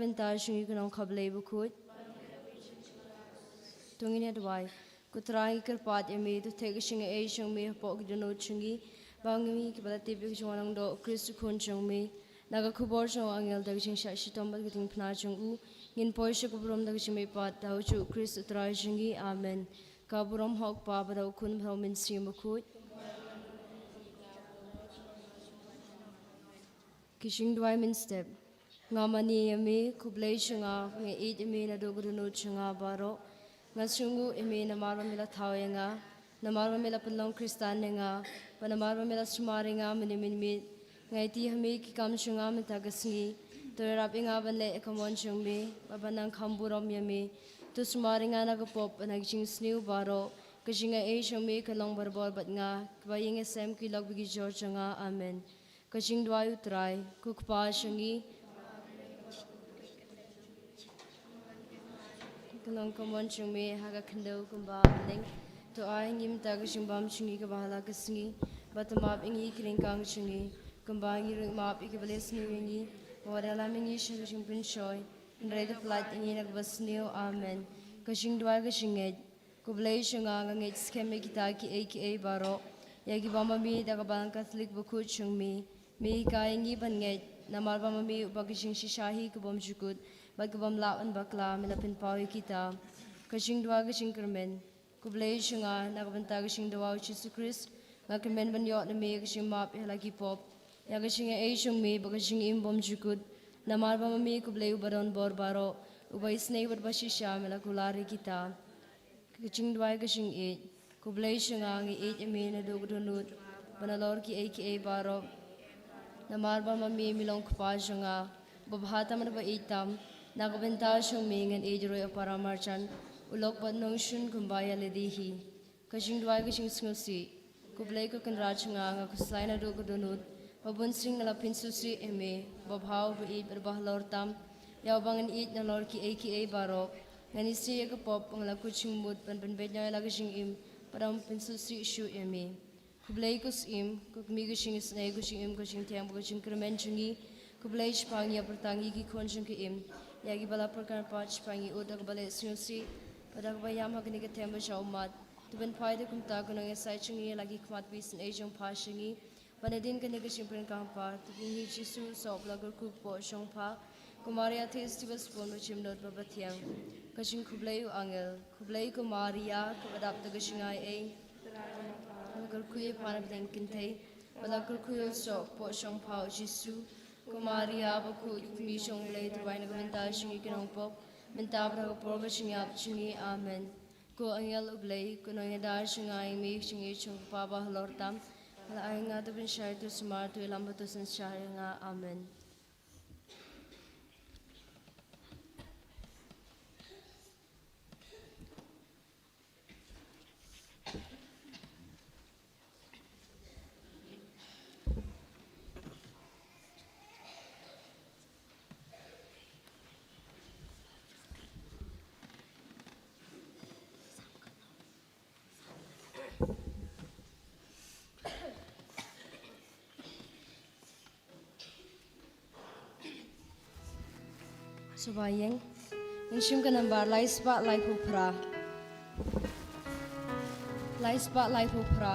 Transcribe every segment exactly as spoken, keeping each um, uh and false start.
bynta jong ngi, ka nong ka Blei bakhuid. To ngin ïa duwai. Ko Trai, ngi kyrpad ïa me, to theh ka jingai jong me hapoh ki dohnud jong ngi, ba ngi kiba la tip ïa ka jingwan langdoh u Khrist u Khun jong me. Na ka khubor jong u angel, da ka jingshah shitom bad ka diengphna jong u, ngin poi sha ka burom da ka jingmihpat, da u juh u Khrist u Trai jong ngi. Amen. Ka burom ha u Kpa bad ha u Khun bad ha u Mynsiem Bakhuid. Ki jingduwai mynstep. Nga mane ïa me, ko Blei jong nga, nga ïeit ïa me naduh ka dohnud jong nga baroh. Nga sngewnguh ïa me namar ba me la thaw ïa nga, namar ba me la pynlong Khristan ïa nga, bad namar ba me la sumar ïa nga mynne mynmiet. Nga aiti ha me ki kam jong nga mynta ka sngi. To ïarap ïa nga ban leh ïa ka mon jong me, bad ban nang kham burom ïa me. To sumar ïa nga na ka pop bad na ki jingsniew baroh. Ka jingai jong me kan long barabor bad nga, kiba ïeng ïasem kin lok bad ki jor jong nga. Amen. Ka jingduwai u Trai. Ko Kpa jong ngi, kan long ka mon jong me ha ka khyndew kumba ha bneng. To ai ha ngi mynta ka jingbam jong ngi kaba ha la ka sngi, bad to map ïa ngi ki ryngkang jong ngi, kumba ngi ruh ngi map ïa kiba leh sniew ïa ngi. Wat ïalam ïa ngi sha ka jingpynshoi, hynrei to pyllait ïa ngi na kaba sniew. Amen. Ka jingduwai ka jingngeit. Ko Blei jong nga, nga ngeit skhem ïa kita kiei kiei baroh, ïa kiba ma me da ka Balang Katholik bakhuid jong me, me hikai ïa ngi ban ngeit, namar ba ma me uba ka jingshisha hi ka bym jukut bad ka bym lah ban bakla, me la pynpaw ïa kita. Ka jingduwai ka jingkyrmen. Ko Blei jong nga, na ka bynta ka jingdawa u Jisu Khrist, nga kyrmen ban ïoh na me ka jingmap ïa la ki pop, ïa ka jingai jong me bad ka jingim bym jukut, namar ba ma me ko Blei uba don bor baroh, uba isynei bad ba shisha, me la kular ïa kita. Ka jingduwai ka jingïeit. Ko Blei jong nga, nga ïeit ïa me naduh ka dohnud, bad nalor kiei kiei baroh, namar ba ma me, me long Kpa jong nga, uba bha tam bad uba ïeit tam. Na ka bynta jong me ngan ïeit ruh ïa u para marjan, u lok bad nongshun kumba ïa lade hi. Ka jingduwai ka jingsngewsih. Ko Blei ko Kynrad jong nga, nga khuslai naduh ka dohnud ba bunsien nga la pynsngewsih ïa me, uba bha, uba ïeit bad uba halor tam, ïa uba ngan ïeit nalor kiei kiei baroh. Ngan isih ïa ka pop ba nga la kut jingmut ban pynbeit noh ïa la ka jingim, bad ym pynsngewsih shuh ïa me. Ko Blei ko Syiem, ko kmie ka jingisynei, ko jingim, ko jingthiang bad ko jingkyrmen jong ngi. Ko Blei, shipang ïa pyrta ngi ki khun jong ka Im, ïa kiba la pyrkhat, shipang ïa ud da kaba leh sngewsih bad da kaba ïam ha kane ka them ba sha ummat. To pynphai da kumta ko nongïasaid jong ngi ïa la ki khmat ba isynei jong pha sha ngi, ba nadien kane ka jingpynkang paw, to khmih ïa u Jisu u soh ba la kyrkhu hapoh shongpha. Ko Maria Theisotti ba sbun, ba jemnud bad ba thiang. Ka jingkhublei u angel. Khublei ko Maria, kaba dap da ka jingaiei, ba la kyrkhu ïa pha na pdeng kynthei, ba la kyrkhu ïa u soh hapoh shongpha u Jisu. Ko Maria bakhuid, ko kmie jong u Blei, to duwai na ka bynta jong ngi ki nongpop, mynta bad ha ka por ka jingïap jong ngi. Amen. Ko angel u Blei, ko nongïada jong nga ïa me ha ka jingïeit jong u Kpa ba halor tam, la ai ïa nga to pynshai, to sumar, to ïalam bad to synshar ïa nga. Amen. Sngewbha ïeng. Ngin shim ka nambar lai spah laiphew phra. Lai spah laiphew phra.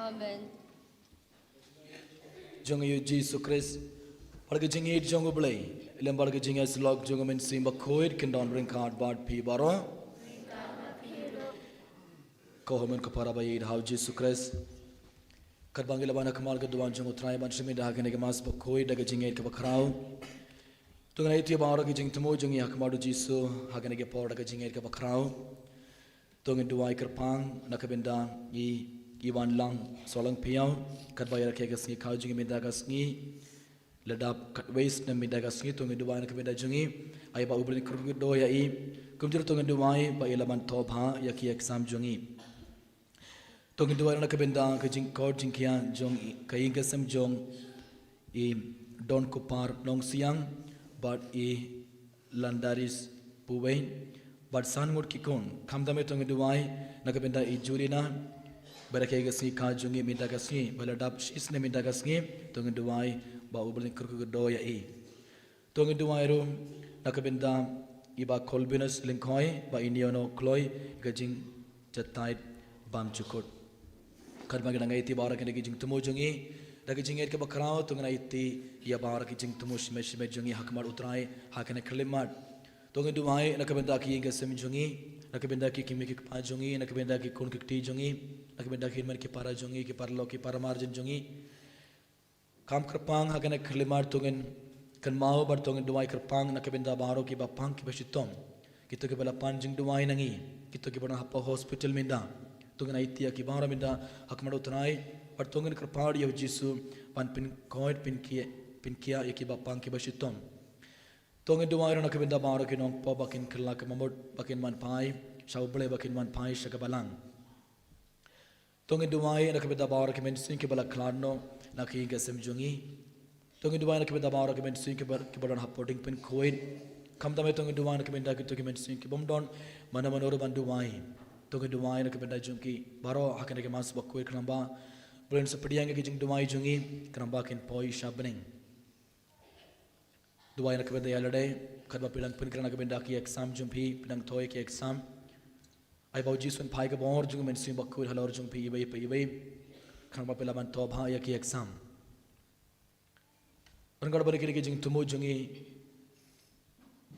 Amen. Jong U Jisu Khrist, bad ka jingïeit jong U Blei, lem bad ka jingïasyllok jong U Mynsiem Bakhuid, kin don ryngkat bad phi baroh. Ko hynmen ko para ba ïeit ha U Jisu Khrist, katba ngi la wan ha khmat ka duwan jong U Trai ban shim ïa kane ka Mass Bakhuid da ka jingïeit kaba khraw, to ngin ïa ïa baroh ki jingthmu jong ngi ha khmat U Jisu ha kane ka por da ka jingïeit kaba khraw. To ngin duwai kyrpang na ka bynta i, i Wanlang Sohlangphiaw, katba ïa rakhe ka sngi khaw jong ngi mynta ka sngi. La dap katwei snem mynta ka sngi, to ngin duwai na ka bynta jong i. Ai ba U Blei un kyrkhu kyrdoh ïa i. Kumjuh to ngin duwai ba i la ban thoh bha ïa ki exam jong i. To ngin duwai na ka bynta ka jingkhot jingkhia jong i, ka ïing ka sem jong i Donkupar Nongsiang, bad i Landaris Puwei, bad san ngut ki khun. Khamtam to ngin duwai na ka bynta i Julina, ba rakhe ka sngi khaw jong i mynta ka sngi, ba la dap shi snem mynta ka sngi, to ngin duwai ba U Blei un kyrkhu kyrdoh ïa i. To ngin duwai ruh na ka bynta i Bah Colbinus Lyngkhoi, Bah Iniono Kloi, ka jingjatai bymjukut. Katba ngi dang ïa ïa baroh kine ki jingthmu jong ngi da ka jingïeit kaba khraw, to ngin ïa ïa baroh ki jingthmu shimet shimet jong ngi ha khmat U Trai ha kane ka khyllipmat. To ngin duwai na ka bynta ki ïing ki sem jong ngi, na ka bynta ki kmie ki kpa jong ngi, na ka bynta ki khun ki kti jong ngi, na ka bynta ki hynmen ki para jong ngi, ki paralok ki paramarjan jong ngi. Kham kyrpang ha kane ka khyllipmat to ngin kynmaw bad to ngin duwai kyrpang na ka bynta baroh kiba pang kiba shitom. Kito kiba la pan jingduwai na ngi, kito kiba don hapoh hospital mynta. To ngin ïa ïa ki baroh mynta ha khmat U Trai, bad to ngin kyrpad ïa U Jisu ban pynkhuid pynkhia, pynkhia ïa kiba pang kiba shitom. To ngin duwai ruh na ka bynta baroh ki nongpop ba kin kylla ka mamut, ba kin wan phai sha U Blei, ba kin wan phai sha ka balang. To ngin duwai na ka bynta baroh ki mynsiem kiba la khlad noh na ki ïing ki sem jong ngi. To ngin duwai na ka bynta baroh ki mynsiem kiba, kiba don hapoh diengpynkhuid. Khamtam to ngin duwai na ka bynta kito ki mynsiem ki bym don mano mano ruh ban duwai. To ngin duwai na ka bynta jong ki baroh ha kane ka Mass Bakhuid, khnang ba U Blei un sa pdiang ïa ki jingduwai jong ngi, khnang ba kin poi sha bneng. Duwai na ka bynta ïa lade, katba phi dang pynkhreh na ka bynta ki exam jong phi, phi dang thoh ïa ki exam. Ai ba U Jisu un phai ka bor jong U Mynsiem Bakhuid halor jong phi iwei pa iwei, khnang ba phi lah ban thoh bha ïa ki exam. Ryngkat bad kine ki jingthmu jong ngi,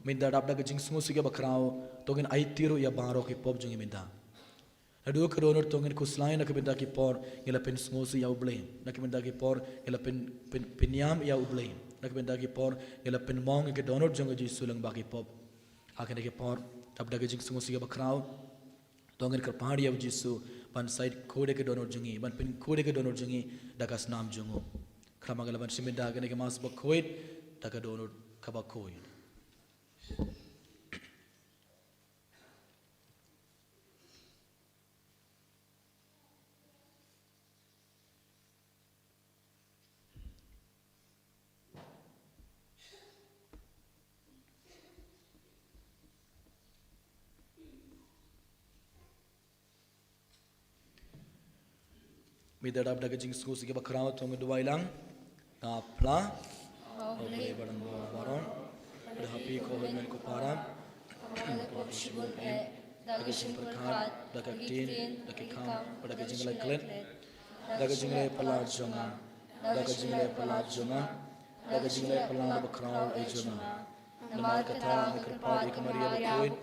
mynta dap da ka jingsngewsih kaba khraw, to ngin aiti ruh ïa baroh ki pop jong ngi mynta. Naduh ka dohnud to ngin khuslai na ka bynta ki por ngi la pynsngewsih ïa U Blei, na ka bynta ki por ngi la pyn, pyn, pynïam ïa U Blei, na ka bynta ki por ngi la pynmong ïa ka dohnud jong U Jisu lyngba ki pop. Ha kine ki por, dap da ka jingsngewsih kaba khraw, to ngin kyrpad ïa U Jisu ban sa ïoh khuid ïa ka dohnud jong ngi, ban pynkhuid ïa ka dohnud jong ngi da ka snam jong u. Khnang ba ngi lah ban shim ïa kane ka Mass Bakhuid da ka dohnud kaba khuid. Mynta dap da ka jingsngewsih kaba khraw, to ngin duwai lang. Nga phla ha U Blei Badonbor baroh, bad ha phi ko hynmen ko para, kaba la pop shibun eh da ka jingpyrkhat, da ka ktien, da ki kam, bad da ka jingleh klet, da ka jingleh palat jong nga, da ka jingleh palat jong nga, da ka jingleh palat bakhraw eh jong nga. Namar kata nga kyrpad ïa ka Maria bakhuid,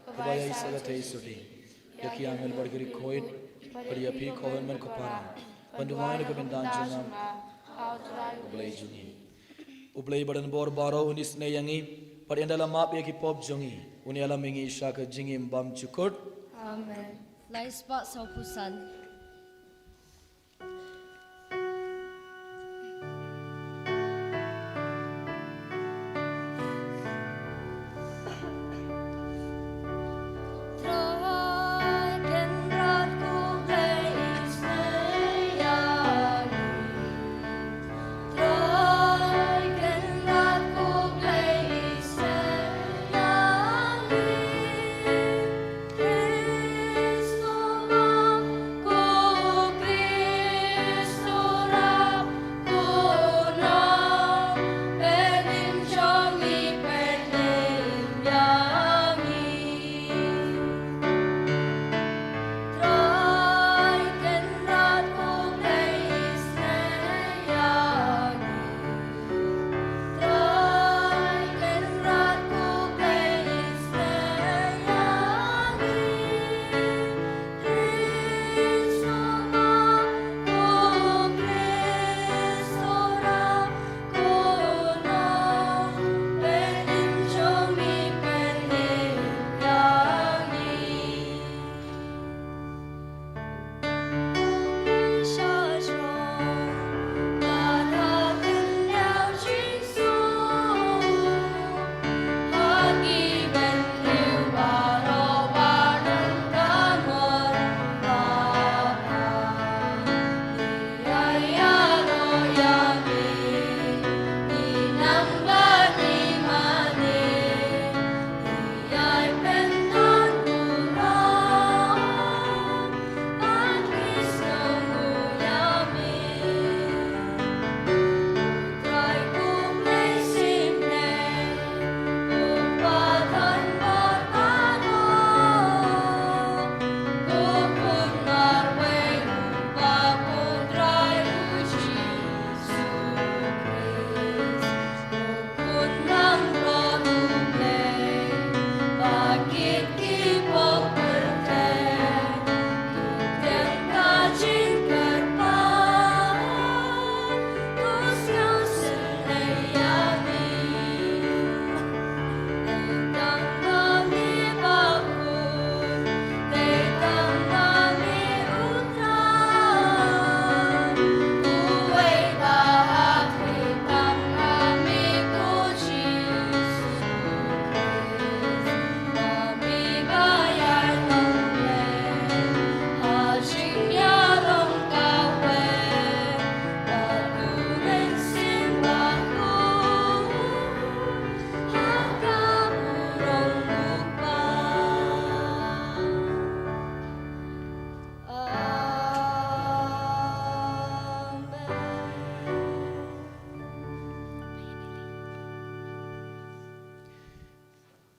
kaba ïa i sa ka thei suti, ïa ki angel bad ki riewkhuid, bad ïa phi ko hynmen ko para, ban duwai na ka bynta jong nga ha U Trai U Blei jong ngi. U Blei Badonbor baroh un isynei ïa ngi, bad ynda la map ïa ki pop jong ngi, un ïalam ïa ngi sha ka jingim bymjukut. Amen. Lai spah sawphew san.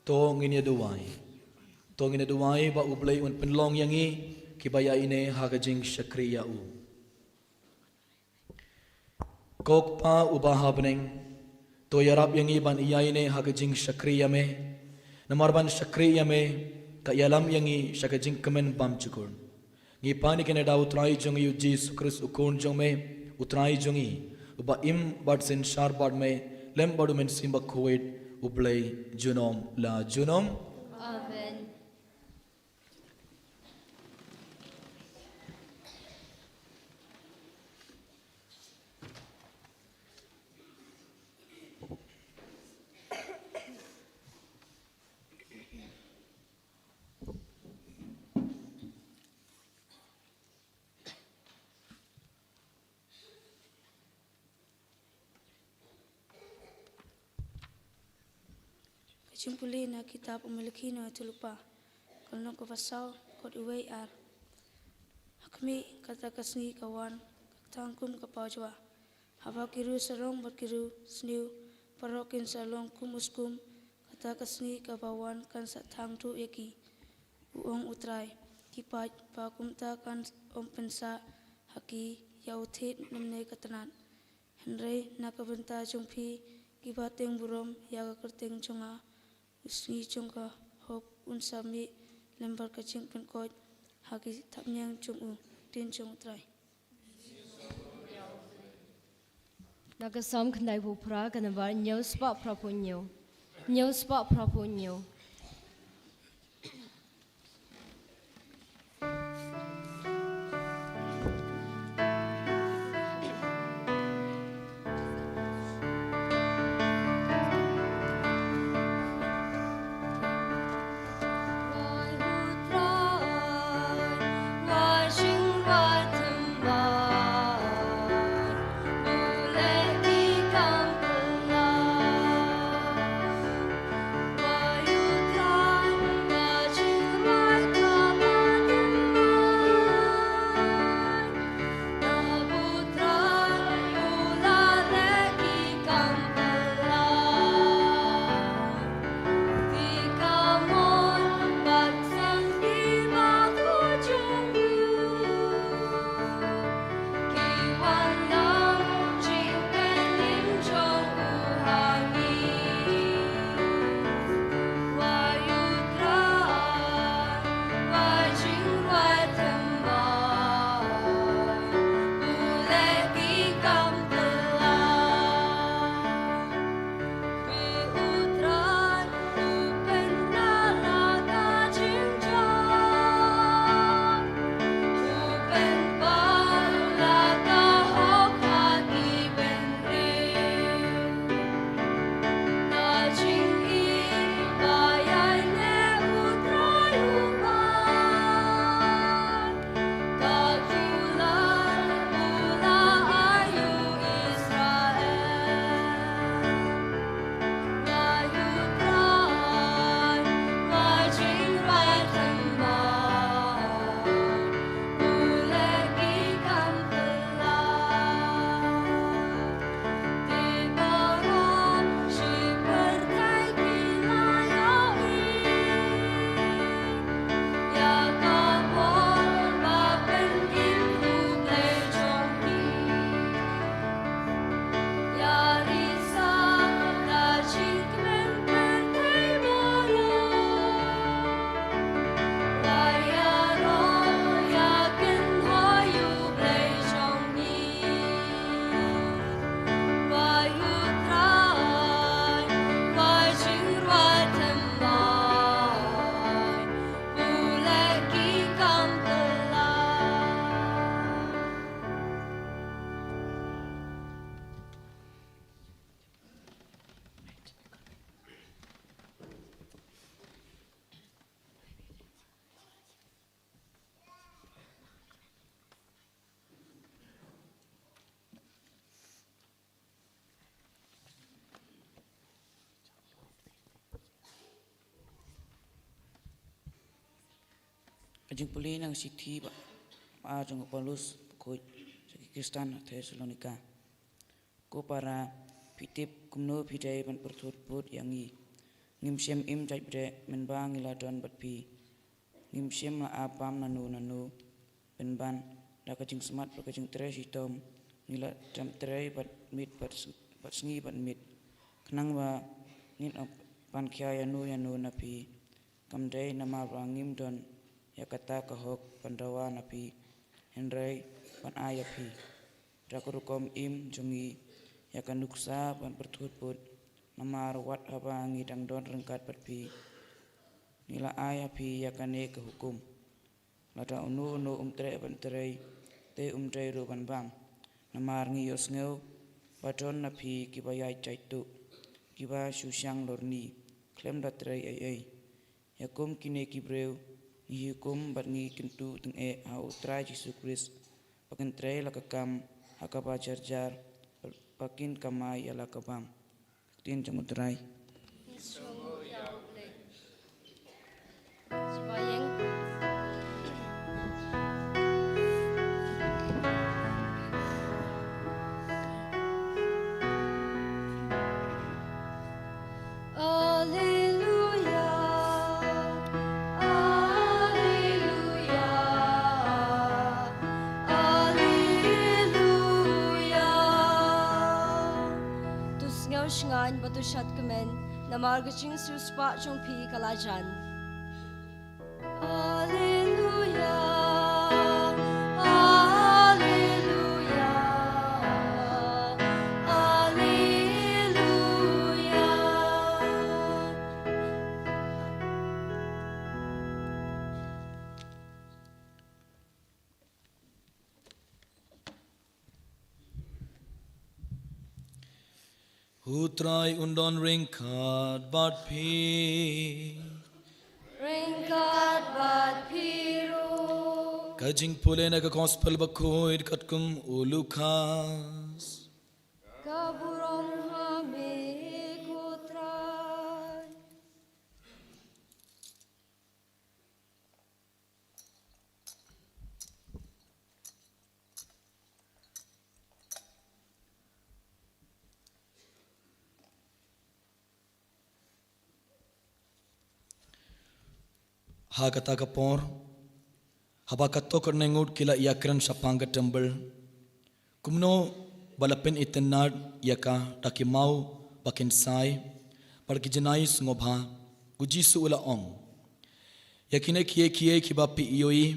To ngin ïa duwai. To ngin ïa duwai ba U Blei un pynlong ïa ngi kiba ïa ine ha ka jingshakri ïa u. Ko Kpa uba ha bneng, to ïarap ïa ngi ban ïa ine ha ka jingshakri ïa me. Namar ban shakri ïa me ka ïalam ïa ngi sha ka jingkmen bymjukut. Ngi pan ïa kane da U Trai jong ngi U Jisu Khrist U Khun jong me, U Trai jong ngi, uba im bad synshar bad me lem bad U Mynsiem Bakhuid, U Blei junom la junom. Amen. Ka jingpule na kitab U Malakhi na u lypa, ka lynnong kaba saw, dkhot uwei ar. Ha khmih, kata ka sngi ka wan, ka ktang kum ka pawjwa. Haba ki riewsarong bad ki riewsniew baroh kin sa long kum u skum, kata ka sngi kaba wan kan sa thang thuh ïa ki, u ong U Trai. Ki paid, ba kumta kan ym pynsah ha ki ïa u thied lymne ka tnat. Hynrei na ka bynta jong phi kiba teng burom ïa ka kyrteng jong nga, u sngi jong ka hok un sa mih lem bad ka jingpynkoit ha ki thapniang jong u. Ktien jong U Trai. Na ka Salm khyndaiphew phra, ka nambar hynñiew spah phraphew hynñiew. Hynñiew spah phraphew hynñiew. Ka jingpule na ka shithi ba, ba jong u Paulus bakhuid sha ki Khristan ha Thessalonika. Ko para, phi tip kumno phi dei ban pyrthut bud ïa ngi. Ngim shym im jait bret mynba ngi la don bad phi. Ngim shym la ap bam nano nano pynban. Da ka jingsmat bad ka jingtrei shitom ngi la trei bad miet bad s-, bad sngi bad miet. Khnang ba ngin ym pan khia ïano ïano na phi. Kam dei namar ba ngim don ïa kata ka hok ban dawa na phi, hynrei ban ai ïa phi. Da ka rukom im jong ngi ïa ka nuksa ban pyrthut put, namar wat haba ngi dang don ryngkat bad phi, ngi la ai ïa phi ïa kane ka hukum. Lada uno uno um treh ban trei, te um dei ruh ban bam. Namar ngi ïohsngew ba don na phi kiba ïai jait tuh, kiba shu shang lorni khlem da trei ei ei. Ïa kum kine ki briew ngi hukum bad ngi kyntu tyngeh ha U Trai Jisu Khrist, ba kin trei la ka kam ha kaba jar jar, ba kin kamai ïa la ka bam. Ktien jong U Trai. Alleluia, alleluia, alleluia. To sngew shngaiñ bad to shad kmen, namar ka jingsiewspah jong phi ka la jan. Alleluia, alleluia, alleluia. U Trai un don ryngkat bad phi. Ryngkat bad phi ruh. Ka jingpule na ka Gospel bakhuid katkum u Lukas. Ka burom ha me ko Trai. Ha kata ka por, haba katto katne ngut ki la ïakren shaphang ka templ, kumno ba la pynitynnad ïa ka da ki maw ba kin sai bad ki jngai sngewbha, u Jisu u la ong, ïa kine kiei kiei kiba phi ïohi,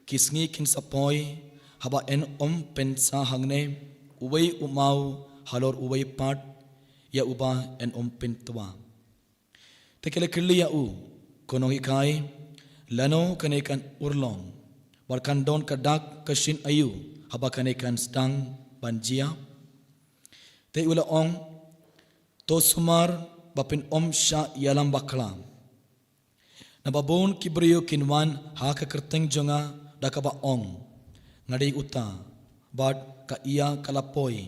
ki sngi kin sa poi, haba yn ym pynsah hangne uwei u maw halor uwei pat ïa uba yn ym pyntwa. Te ki la kylli ïa u, ko nonghikai, lano kane kan urlong, bad kan don ka dak ka shin aïu haba kane kan sdang ban jia? Te u la ong, to sumar ba phin ym shah ïalam bakla. Naba bun ki briew kin wan ha ka kyrteng jong nga da kaba ong, nga dei uta, bad ka ïa ka la poi,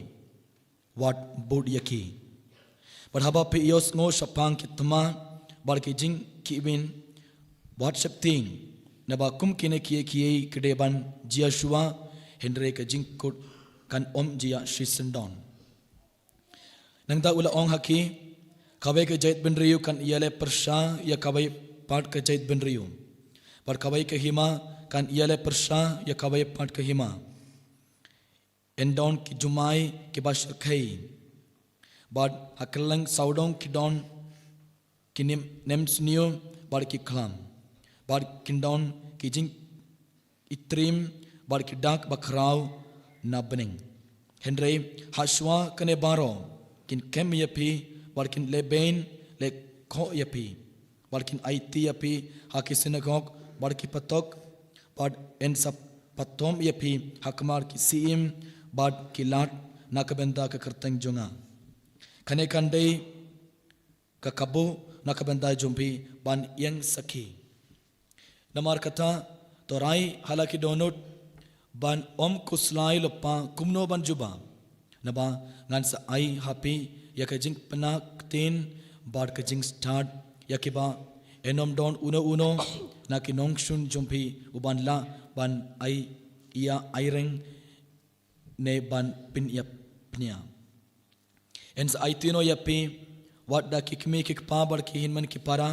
wat bud ïa ki. Bad haba phi ïohsngew shaphang ki thma bad ki jingkhihwin, wat sheptieng, naba kum kine kiei kiei ki dei ban jia shuwa, hynrei ka jingkut kan ym jia shisyndon. Nangta u la ong ha ki, kawei ka jaitbynriew kan ïaleh pyrshah ïa kawei pat ka jaitbynriew, bad kawei ka hima kan ïaleh pyrshah ïa kawei pat ka hima. Yn don ki jumai kiba shyrkhei, bad ha kylleng sawdong ki don ki nym, nym sniew bad ki khlam, bad kin don ki jing itriem bad ki dak bakhraw na bneng. Hynrei ha shuwa kane baroh kin kem ïa phi bad kin lehbeiñ lehkhoh ïa phi, bad kin aiti ïa phi ha ki synagog bad ki patok, bad yn sa pathom ïa phi hakhmat ki syiem bad ki lad na ka bynta ka kyrteng jong nga. Kane kan dei ka kabu na ka bynta jong phi ban ïeng sakhi. Namar kata, to rai ha la ki dohnud ban ym khuslai lypa kumno ban jubab. Naba ngan sa ai ha phi ïa ka jingpynah ktien bad ka jingstad, ïa kiba yn ym don uno uno na ki nongshun jong phi uban lah ban ai ïa aireng ne ban pynïap pynïap. Yn sa aiti noh ïa phi wat da ki kmie ki kpa bad ki hynmen ki para,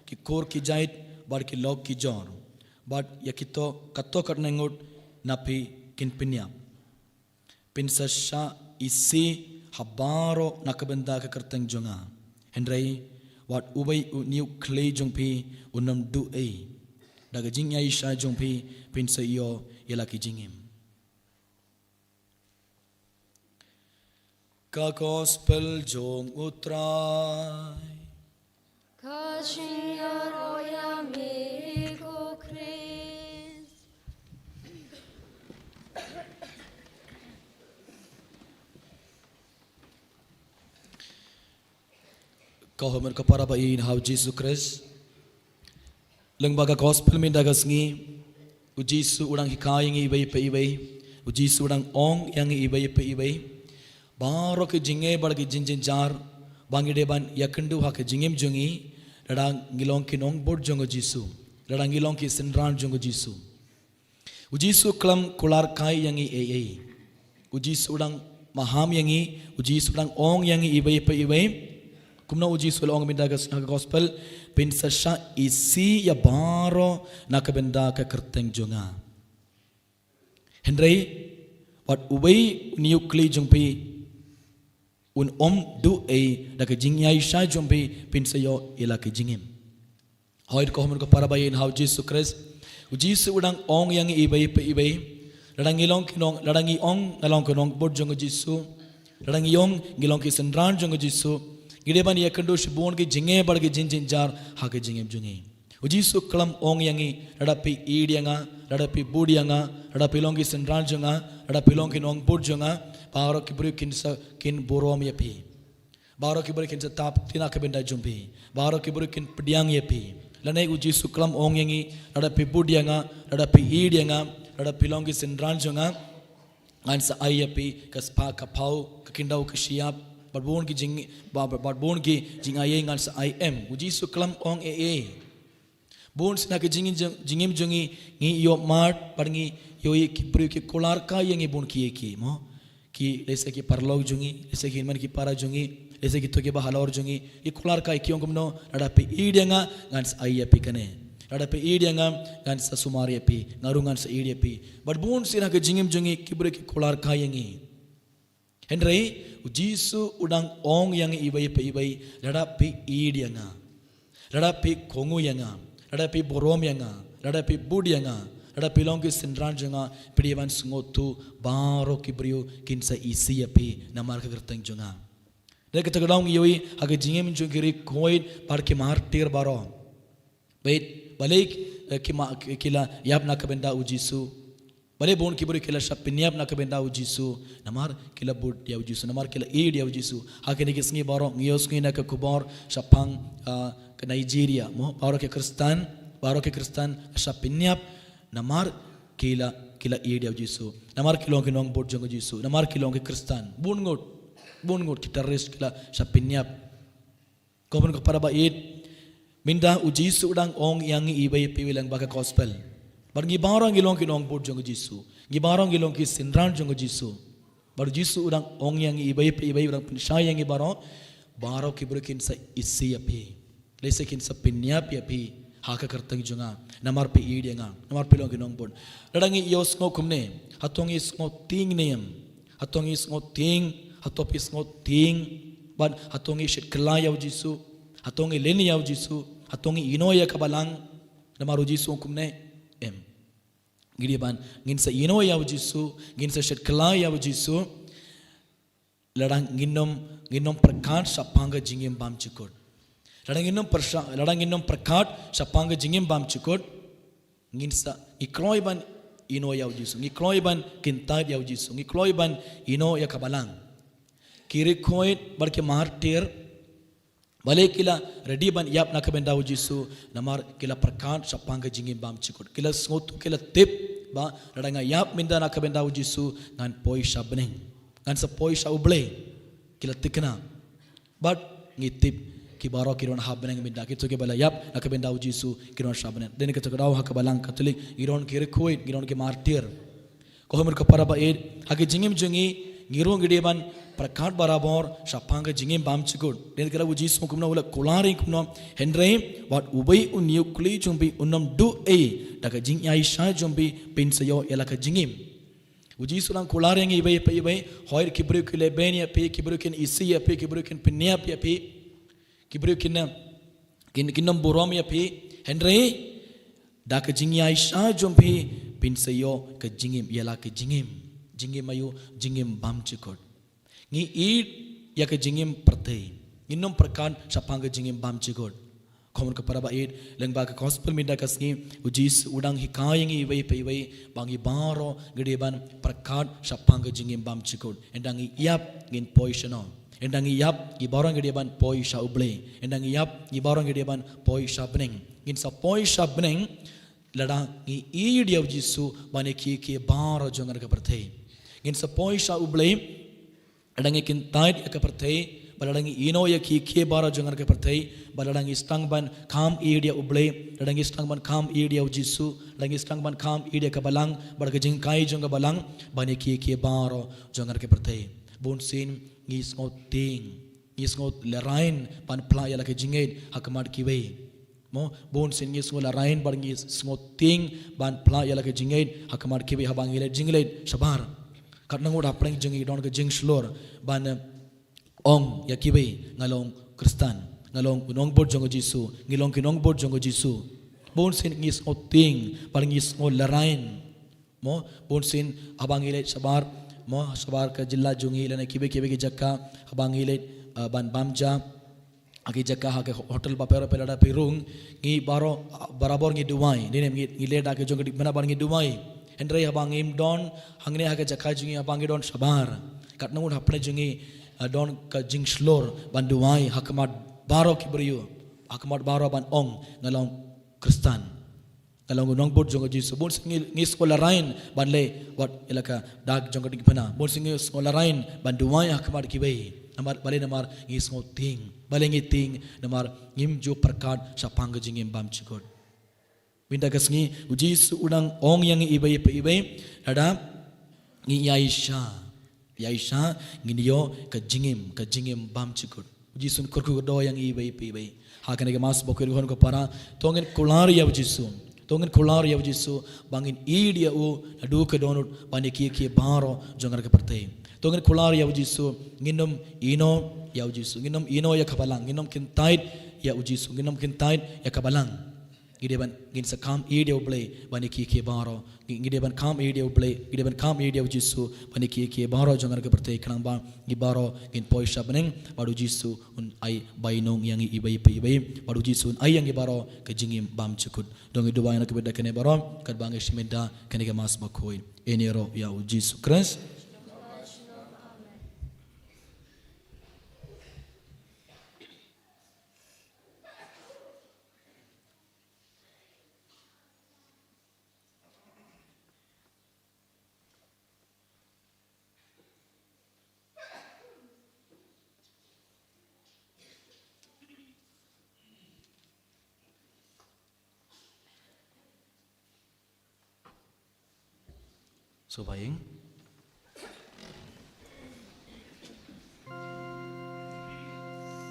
ki kur ki jait bad ki lok ki jor. Bad ïa kito katto katne ngut na phi kin pynïap. Phin sa shah isih ha baroh na ka bynta ka kyrteng jong nga. Hynrei wat uwei une u khlieh jong phi un ym duh ei. Da ka jingïaishah jong phi phin sa ïoh ïa la ki jingim. Ka Gospel jong U Trai. Ka jingïaroh ïa me ko Khrist. Ko hynmen ko para ba ïeit ha U Jisu Khrist. Lyngba ka Gospel mynta ka sngi, U Jisu u dang hikai ïa ngi iwei pa iwei. U Jisu u dang ong ïa ngi iwei pa iwei. Baroh ki jingeh bad ki jingjynjar ba ngi dei ban ïakynduh ha ka jingim jong ngi, lada ngi long ki nongbud jong U Jisu, lada ngi long ki synran jong U Jisu. U Jisu u khlem kular kai ïa ngi ei ei. U Jisu u dang maham ïa ngi, U Jisu u dang ong ïa ngi iwei pa iwei. Kumno U Jisu u la ong mynta ka Gospel, phin sa shah isih ïa baroh na ka bynta ka kyrteng jong nga. Hynrei wat uwei une u khlieh jong phi un ym duh ei, da ka jingïaishah jong phi phin sa ïoh ïa la ka jingim. Hooid ko hynmen ko para ba ïeit ha U Jisu Khrist. U Jisu u dang ong ïa ngi iwei pa iwei. Lada ngi long ki nong, lada ngi ong nga long ki nongbud jong U Jisu, lada ngi ong ngi long ki synran jong U Jisu, ngi dei ban ïakynduh shibun ki jingeh bad ki jingjynjar ha ka jingim jong ngi. U Jisu u khlem ong ïa ngi, lada phi ïeit ïa nga, lada phi bud ïa nga, lada phi long ki synran jong nga, lada phi long ki nongbud jong nga, baroh ki briew kin sa, kin burom ïa phi. Baroh ki briew kin sa tap kti na ka bynta jong phi. Baroh ki briew kin pdiang ïa phi. Lane U Jisu u khlem ong ïa ngi, lada phi bud ïa nga, lada phi ïeit ïa nga, lada phi long ki synran jong nga, ngan sa ai ïa phi ka spah ka phew, ka khyndew ka shyiap, bad bun ki jing, ba, ba, bad bun ki jingai ei ngan sa ai, em. U Jisu u khlem ong ei ei. Bun sien ha ka jingim jong, jingim jong ngi, ngi ïoh mad bad ngi ïohi ki briew ki kular kai ïa ngi bun kiei kiei mo. Ki lehse ki paralok jong ngi, lehse ki hynmen ki para jong ngi, lehse kito kiba halor jong ngi, ki kular kai, ki ong kumno, lada phi ïeit ïa nga ngan sa ai ïa phi kane. Lada phi ïeit ïa nga ngan sa sumar ïa phi, nga ruh ngan sa ïeit ïa phi. Bad bun sien ha ka jingim jong ngi ki briew ki kular kai ïa ngi. Hynrei U Jisu u dang ong ïa ngi iwei pa iwei, lada phi ïeit ïa nga, lada phi kohnguh ïa nga, lada phi burom ïa nga, lada phi bud ïa nga, lada phi long ki synran jong nga, phi dei ban sngewthuh, baroh ki briew kin sa isih ïa phi namar ka kyrteng jong nga. Dei kata ka daw ngi ïohi ha ka jingim jong ki riewkhuid bad ki martir baroh. Bad balei, eh, ki ma, ki la ïap na ka bynta U Jisu. Balei bun ki briew ki la shah pynïap na ka bynta U Jisu. Namar ki la bud ïa U Jisu, namar ki la ïeit ïa U Jisu. Ha kine ki sngi baroh ngi ïohsngew na ka khubor shaphang, ah, ka Nigeria mo, baroh ki Khristan, baroh ki Khristan shah pynïap namar ki la, ki la ïeit ïa U Jisu, namar ki long ki nongbud jong U Jisu, namar ki long ki Khristan. Bun ngut, bun ngut ki terrorist ki la shah pynïap. Ko hynmen ko para ba ïeit, mynta U Jisu u dang ong ïa ngi iwei pa iwei lyngba ka Gospel. Bad ngi baroh ngi long ki nongbud jong U Jisu, ngi baroh ngi long ki synran jong U Jisu. Bad U Jisu u dang ong ïa ngi iwei pa iwei, u dang pynshai ïa ngi baroh, baroh ki briew kin sa isih ïa phi. Lehse kin sa pynïap ïa phi ha ka kyrteng jong nga, namar phi ïeit ïa nga, namar phi long ki nongbud. Lada ngi ïohsngew kumne, hato ngi sngewtieng ne em? Hato ngi sngewtieng, hato phi sngewtieng? Bad hato ngi shit kylla ïa U Jisu? Hato ngi len ïa U Jisu? Hato ngi ïehnoh ïa ka Balang? Namar U Jisu u ong kumne, em. Ngi dei ban, ngin sa ïehnoh ïa U Jisu, ngin sa shit kylla ïa U Jisu. Lada ngin ym, ngin ym pyrkhat shaphang ka jingim bymjukut. Lada ngin ym pyrsa-, lada ngin ym pyrkhat shaphang ka jingim bymjukut, ngin sa, ngi kloi ban ïehnoh ïa U Jisu, ngi kloi ban kyntait ïa U Jisu, ngi kloi ban ïehnoh ïa ka Balang. Ki riewkhuid bad ki martir, balei ki la ready ban ïap na ka bynta U Jisu? Namar ki la pyrkhat shaphang ka jingim bymjukut. Ki la sngewthuh, ki la tip ba lada nga ïap mynta na ka bynta U Jisu, ngan poi sha bneng, ngan sa poi sha U Blei. Ki la thikna. Bad ngi tip ki baroh ki don ha bneng mynta, kito kiba la ïap na ka bynta U Jisu ki don sha bneng. Dei na kata ka daw ha ka Balang Katholik ngi don ki riewkhuid, ngi don ki martir. Ko hynmen ko para ba ïeit, ha ka jingim jong ngi, ngi ruh ngi dei ban pyrkhat barabor shaphang ka jingim bymjukut. Dei na kata u Jisu kumno u la kular ïa ngi kumno, hynrei wat uwei u hynñiew khlieh jong phi un ym duh ei da ka jingïaishah jong phi, phin sa ïoh ïa la ka jingim. U Jisu u dang kular ïa ngi iwei pa iwei, hooid ki briew ki lehbeiñ ïa phi, ki briew kin isih ïa phi, ki briew kin pynïap ïa phi, ki briew kin, kin, kin ym burom ïa phi, hynrei da ka jingïaishah jong phi phin sa ïoh ka jingim, ïa la ka jingim. Jingim aïu? Jingim bymjukut. Ngi ïeit ïa ka jingim pyrthei. Ngin ym pyrkhat shaphang ka jingim bymjukut. Khun ka para baieit, lyngba ka gospel mynta ka sngi, u Jisu u dang hikai ïa ngi iwei pa iwei ba ngi baroh ngi dei ban pyrkhat shaphang ka jingim bymjukut. Ynda ngi ïap ngin poi shano? Ynda ngi ïap ngi baroh ngi dei ban poi sha U Blei. Ynda ngi ïap ngi baroh ngi dei ban poi sha bneng. Ngin sa poi sha bneng lada ngi ïeit ïa u Jisu ban ïa kiei kiei baroh jong ka pyrthei. Ngin sa poi sha U Blei lada ngi kyntait ïa ka pyrthei, bad lada ngi ïehnoh ïa kiei kiei baroh jong ka pyrthei, bad lada ngi sdang ban kham ïeit ïa U Blei, lada ngi sdang ban kham ïeit ïa u Jisu, lada ngi sdang ban kham ïeit ïa ka Balang bad ka jinghikai jong ka Balang ban ïa kiei kiei baroh jong ka pyrthei. Bunsien ngi sngewtieng, ngi sngewlehraiñ ban phla ïa la ka jingngeit ha khmat kiwei. Mo, bunsien ngi sngewlehraiñ bad ngi sngewtieng ban phla ïa la ka jingngeit ha khmat kiwei haba ngi leit jingleit shabar. Katno ngut hapdeng jong ngi don ka jingshlur ban, eh, ong ïa kiwei, nga long Khristan, nga long u nongbud jong u Jisu, ngi long ki nongbud jong u Jisu. Bunsien ngi sngewtieng bad ngi sngewlehraiñ. Mo, bunsien haba ngi leit shabar, mo, shabar ka jylla jong ngi lane kiwei kiwei ki jaka, haba ngi leit, eh, ban bam ja ha ki jaka, ha ki hotel, bapher bapher lada phi rung, ngi baroh, barabor ngi duwai. Ngi, ngi, ngi leit da ki jong ka dikphna bad ngi duwai. Hynrei haba ngim don hangne ha ka jaka jong ngi, haba ngi don shabar, katno ngut hapdeng jong ngi, eh, don ka jingshlur ban duwai ha khmat baroh ki briew, ha khmat baroh ban ong, nga long Khristan, nga long u nongbud jong u Jisu. Bunsien ngi, ngi sngewlehraiñ ban leit wat ïa la ka dak jong ka dikphna. Bunsien ngi sngewlehraiñ ban duwai ha khmat kiwei. Namar, balei? Namar ngi sngewtieng. Balei ngi tieng? Namar ngim ju pyrkhat shaphang ka jingim bymjukut. Mynta ka sngi u Jisu u dang ong ïa ngi iwei pa iwei, lada ngi ïaishah, ïaishah, ngin ïoh ka jingim, ka jingim bymjukut. U Jisu un kyrkhu kyrdoh ïa ngi iwei pa iwei. Ha kane ka Mass bakhuid, khun ka para, to ngin kular ïa u Jisu. To ngin kular ïa u Jisu ba ngin ïeit ïa u naduh ka dohnud ban ïa kiei kiei baroh jong ka pyrthei. To ngin kular ïa u Jisu, ngin ym ïehnoh ïa u Jisu, ngin ym ïehnoh ïa ka Balang, ngin ym kyntait ïa u Jisu, ngin ym kyntait ïa ka Balang. Ngi dei ban, ngin sa kham ïeit ïa U Blei ban ïa kiei kiei baroh. Ngi, ngi dei ban kham ïeit ïa U Blei, ngi dei ban kham ïeit ïa u Jisu ban ïa kiei kiei baroh jong ka pyrthei, khnang ba ngi baroh ngin poi sha bneng, bad u Jisu un ai bainong ïa ngi iwei pa iwei, bad u Jisu un ai ïa ngi baroh ka jingim bymjukut. To ngin duwai na ka bynta kane baroh, katba ngi shim da kane ka Mass bakhuid. Ïaroh ïa u Jisu Khrist. Sngewbha ïing.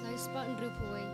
Lai spah hynriewphew wei.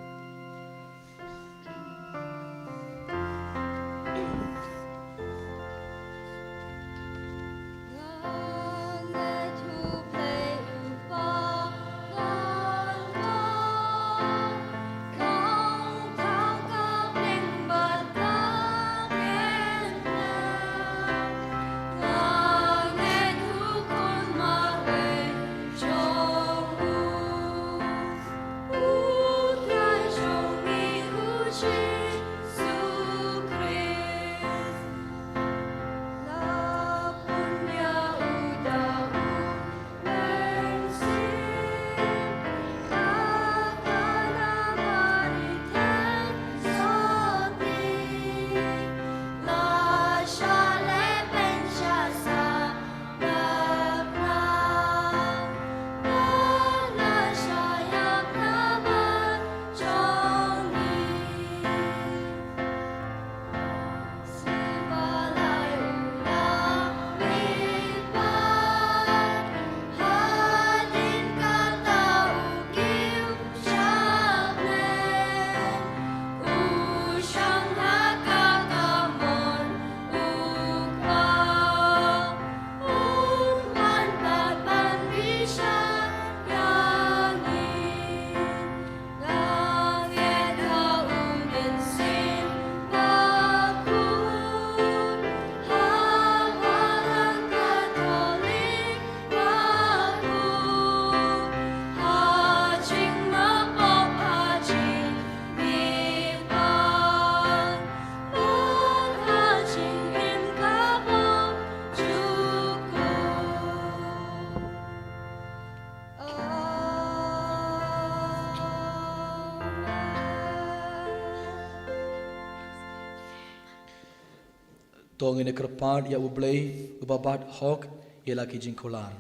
To ngin ïa kyrpad ïa U Blei uba bat hok ïa la ki jingkular.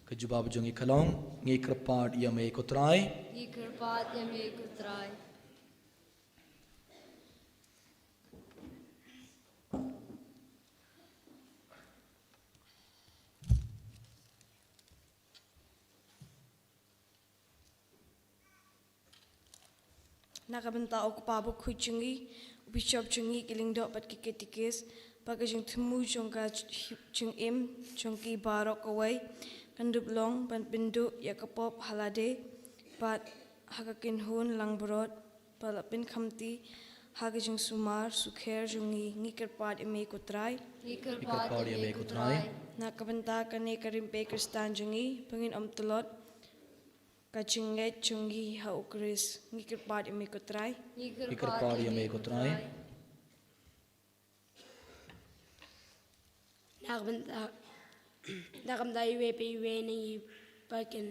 Ka jubab jong ngi ka long, ngi kyrpad ïa me ko Trai. Ngi kyrpad ïa me ko Trai. Na ka bynta u kpa bakhuid jong ngi, u bishop jong ngi, ki lyngdoh bad ki katikis, ba ka jingthmu jong ka jingim jong ki baroh kawei kan dup long ban pynduh ïa ka pop ha lade bad ha ka kynhun langbrot, ba la pynkhamti ha ka jingsumar sukher jong ngi. Ngi kyrpad ïa me ko Trai. Ngi kyrpad ïa me ko Trai. Na ka bynta kane ka rympei Khristan jong ngi, ba ngin ym tlot ka jingngeit jong ngi ha U Khrist. Ngi kyrpad ïa me ko Trai. Ngi kyrpad ïa me ko Trai. Na ka bynta, na ka bynta iwei pa iwei na ngi, ba kin,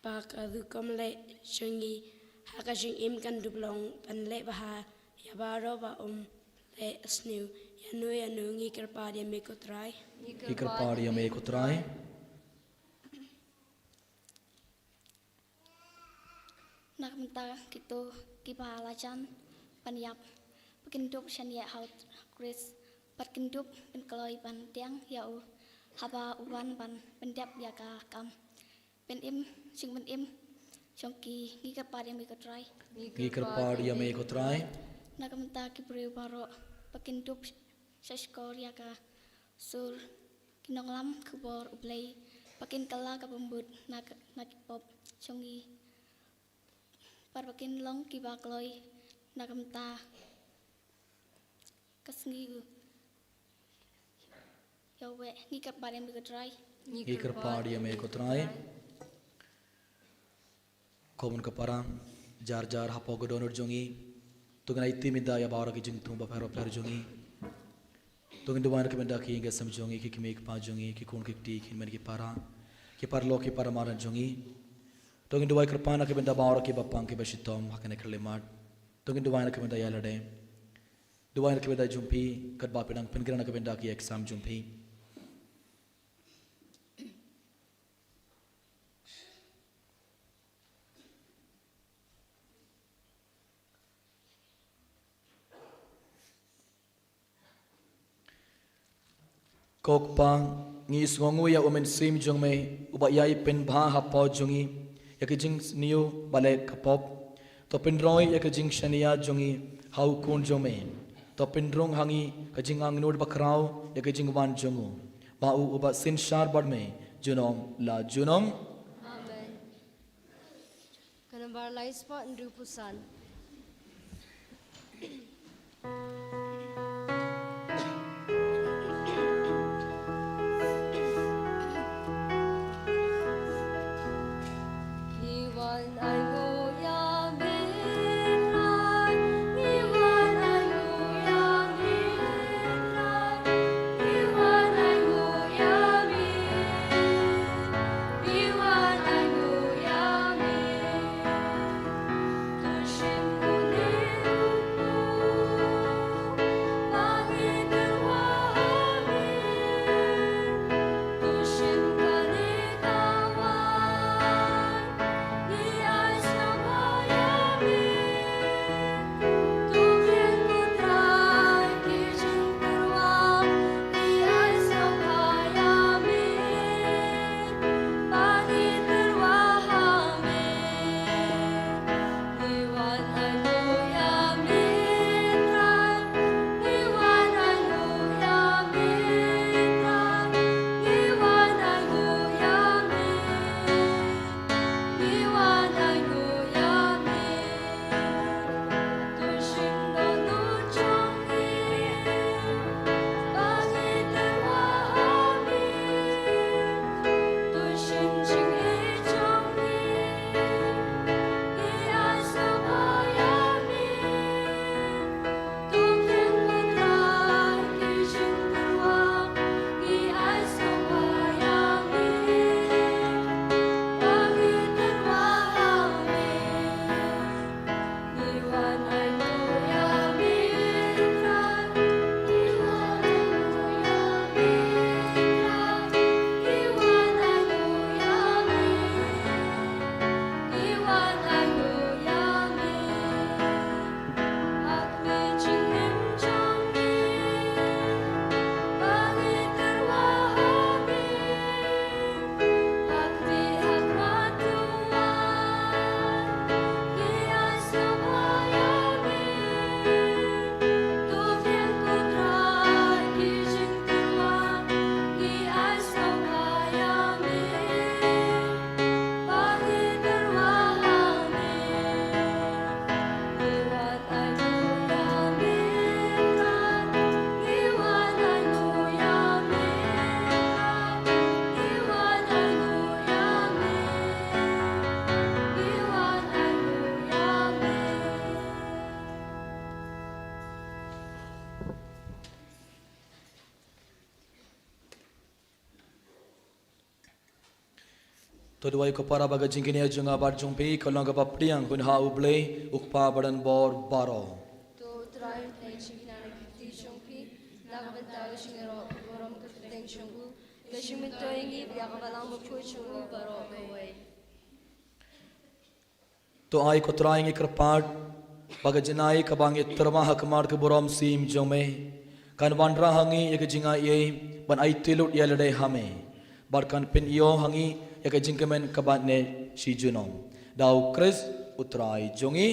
ba ka rukom leh jong ngi ha ka jingim kan dup long ban leh bha ïa baroh ba ym leh sniew ïano ïano. Ngi kyrpad ïa me ko Trai. Ngi kyrpad ïa me ko Trai. Na ka bynta kito kiba la jan ban ïap, ba kin dup shaniah ha U Khrist, bad kin dup pynkloi ban pdiang ïa u haba u wan ban pyndep ïa ka kam pynim, jingpynim jong ki. Ngi kyrpad ïa me ko Trai. Ngi kyrpad ïa me ko Trai. Na ka bynta ki briew baroh, ba kin dup shahshkor ïa ka sur ki nonglam khubor U Blei, ba kin kylla ka bumbud na ka, na ki pop jong ngi, bad ba kin long kiba kloi na ka bynta ka sngi u ïaweh. Ngi kyrpad ïa me ko Trai. Ngi kyrpad ïa me ko Trai. Ko mon ko para, jar jar hapoh ka dohnud jong ngi, to ngin aiti mynta ïa baroh ki jingthmu bapher bapher jong ngi. To ngin duwai na ka bynta ki ïing ki sem jong ngi, ki kmie ki kpa jong ngi, ki khun ki kti, ki hynmen ki para, ki paralok ki para marjan jong ngi. To ngin duwai kyrpad na ka bynta baroh kiba pang kiba shitom ha kane ka khyllipmat. To ngin duwai na ka bynta ïa lade. Duwai na ka bynta jong phi, katba phi dang pynkhreh na ka bynta ki exam jong phi. Ko Kpa, ngi sngewnguh ïa u Mynsiem jong me, uba ïai pynbha hapoh jong ngi ïa ka jingsniew bad leh ka pop. To pynroi ïa ka jingshaniah jong ngi ha u Khun jong me. To pynrung ha ngi ka jingangnud bakhraw ïa ka jingwan jong u, ba u uba synshar bad me junom la junom. Amen. Ka nambar lai spot hynriewphew san. To duwai ko para ba ka jingkynnoh jong nga bad jong phi ka long kaba pdiang hun ha U Blei U Kpa badonbor baroh. To U Trai un leh jingkynnoh na ki kti jong phi na ka bynta ka jingïaroh ka burom ka kyrteng jong u, ka jingmyntoi ïa ngi ïa ka balang bakhuid jong u baroh kawei. To ai ko Trai ngi kyrpad ba ka jingai kaba ngi tyrwa ha khmat ka burom sim jong me kan wanrah ha ngi ïa ka jingai ei ban aiti lut ïa lade ha me bad kan pynïoh ha ngi ïa ka jingkmen kaba neh shi junom. Da U Khrist U Trai jong ngi.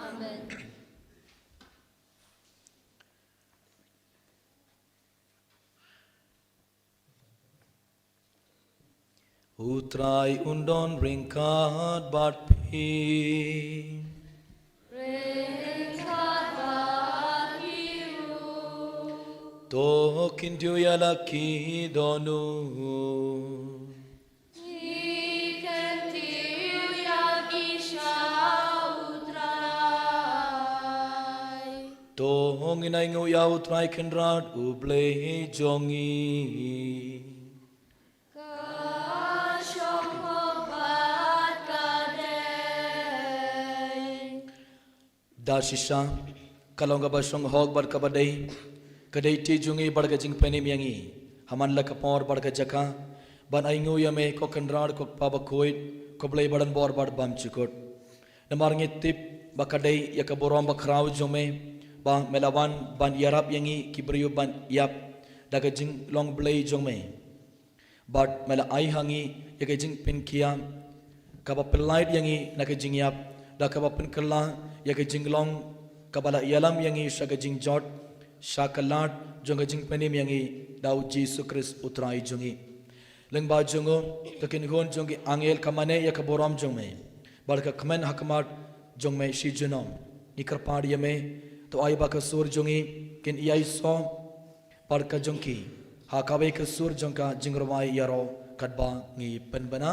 Amen. U Trai un don ryngkat bad phi. Ryngkat bad phi ruh. To kin duh ïa la ki dohnud. Ngi kyntiew ïa ki sha U Trai. To ngin ainguh ïa U Trai Kynrad U Blei jong ngi. Ka shong hok bad ka dei. Da shisha ka long kaba shong hok bad kaba dei, ka dei ti jong ngi bad ka jingpynim ïa ngi ha man la ka por bad ka jaka ban ainguh ïa me ko Kynrad ko Kpa bakhuid, ko Blei badonbor bad bymjukut. Namar ngi tip ba ka dei ïa ka burom bakhraw jong me ba me la wan ban ïarap ïa ngi ki briew ban ïap da ka jinglong Blei jong me. Bad me la ai ha ngi ïa ka jingpynkhia kaba pynlait ïa ngi na ka jingïap, da kaba pynkylla ïa ka jinglong kaba la ïalam ïa ngi sha ka jingjot, sha ka lad jong ka jingpynim ïa ngi da U Jisu Khrist U Trai jong ngi. Lyngba jong u, ka kynhun jong ki angel ka mane ïa ka burom jong me bad ka kmen ha khmat jong me shi junom. Ngi kyrpad ïa me, to ai ba ka sur jong ngi kin ïai soh bad ka jong ki ha kawei ka sur jong ka jingrwai ïaroh katba ngi pynbna.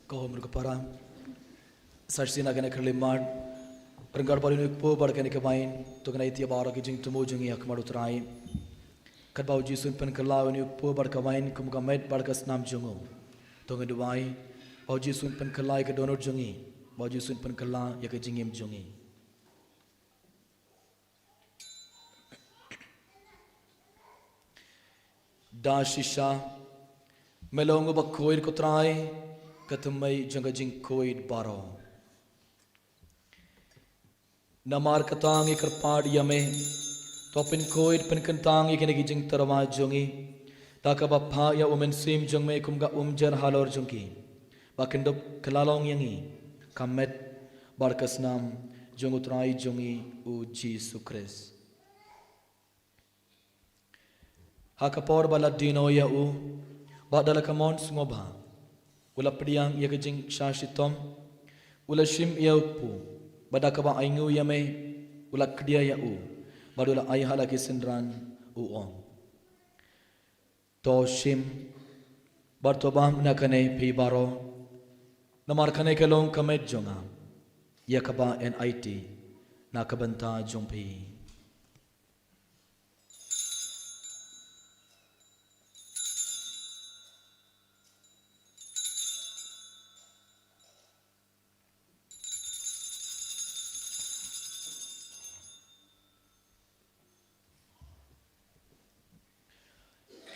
Ko hom ruh ko para. Sa shisien ha kane ka khyllipmat ryngkat bad une u kpu bad kane ka wain, to ngin ïa ïa baroh ki jingthmu jong ngi ha khmat U Trai. Katba U Jisu un pynkylla ïa une u kpu bad ka wain kum ka met bad ka snam jong u, to ngin duwai ba U Jisu un pynkylla ïa ka dohnud jong ngi, ba U Jisu un pynkylla ïa ka jingim jong ngi. Da shisha, me long uba khuid ko Trai, ka thymmei jong ka jingkhuid baroh. Namar kata ngi kyrpad ïa me, to pynkhuid pynkyntang ïa kine ki jingtyrwa jong ngi da kaba phah ïa u Mynsiem jong me kum ka umjer halor jong ki, ba kin dup kylla long ïa ngi ka met bad ka snam jong U Trai jong ngi U Jisu Khrist. Ha ka por ba la die noh ïa u, bad da la ka mon sngewbha, u la pdiang ïa ka jingshah shitom, u la shim ïa u kpu, bad da kaba ainguh ïa me, u la khdia ïa u, bad u la ai ha la ki synran, u ong: To shim bad to bam na kane phi baroh, namar kane ka long ka met jong nga, ïa kaba yn aiti na ka bynta jong phi.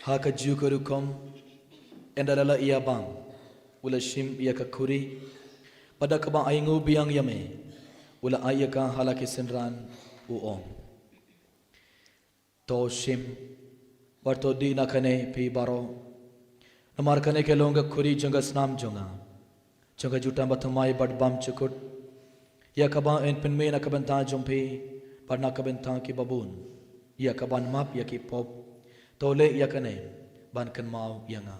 Ha kajuh ka rukom, ynda la leh ïa bam, u la shim ïa ka khuri, bad da kaba ainguh biang ïa me, u la ai ïa ka ha la ki synran, u ong: To shim, bad to dih na kane phi baroh. Namar kane ka long ka khuri jong ka snam jong nga, jong ka jutang bathymmai bad bymjukut, ïa kaba yn pynmih na ka bynta jong phi bad na ka bynta ki babun, ïa kaban map ïa ki pop. To leh ïa kane ban kynmaw ïa nga.